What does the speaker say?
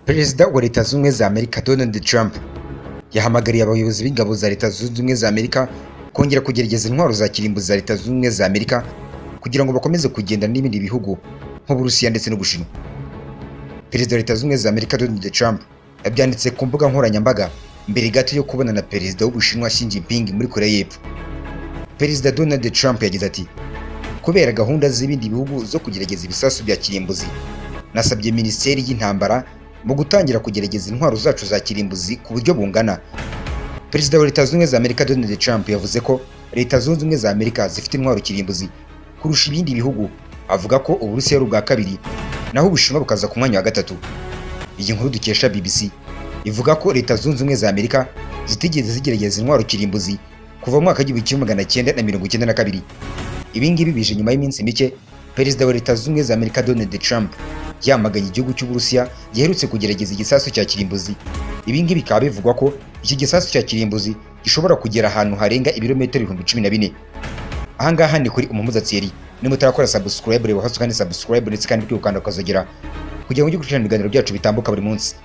Perezida wa Leta Zunze Ubumwe za Amerika Donald Trump yahamagariye abayobozi b'ingabo za Leta Zunze Ubumwe za Amerika kongera kugerageza intwaro za kirimbuzi za Leta Zunze Ubumwe za Amerika kugira ngo bakomeze kugendana n'ibindi bihugu nk'Uburusiya ndetse n'Ubushinwa. Perezida wa Leta Zunze Ubumwe za Amerika Donald Trump yabyanditse ku mbuga nkoranyambaga mbere gato yo kubona na Perezida w'Ubushinwa Xi Jinping muri Korea y'Epfo. Perezida Donald Trump yagize ati: "Kubera gahunda z'ibindi bihugu zo kugerageza ibisasu bya kirimbuzi, nasabye Minisiteri y'Intambara mu gutangira kugerageza intwaro zacu za kirimbuzi ku buryo bungana." Perezida wa Leta Zunze Ubumwe za Amerika Donald Trump yavuze ko Leta Zunze Ubumwe za Amerika zifite intwaro kirimbuzi kurusha ibindi bihugu, avuga ko Uburusiya ari ubwa kabiri naho Ubushinwa bukaza ku mwanya wa gatatu. Iyi nkuru dukesha BBC ivuga ko Leta Zunze Ubumwe za Amerika zitigeze zigerageza intwaro kirimbuzi kuva mu mwaka w'1992. Ibi ngibi bije nyuma y'iminsi mike Perezida wa Leta Zunze Ubumwe za Amerika Donald Trump yamaganye igihugu cy'Uburusiya giherutse kugerageza igisasu cya kirimbuzi. Ibi ngibi bikaba bivugwa ko iki gisasu cya kirimbuzi gishobora kugera ahantu harenga ibirometero 14,000. Aha ngaha ni kuri Umuhuza Thierry. Niba utarakora subscribe, reba hasi kandi subscribe, ndetse kandi ukanda ukazogera kugira ngo ujye ukurikirana ibiganiro byacu bitambuka buri munsi.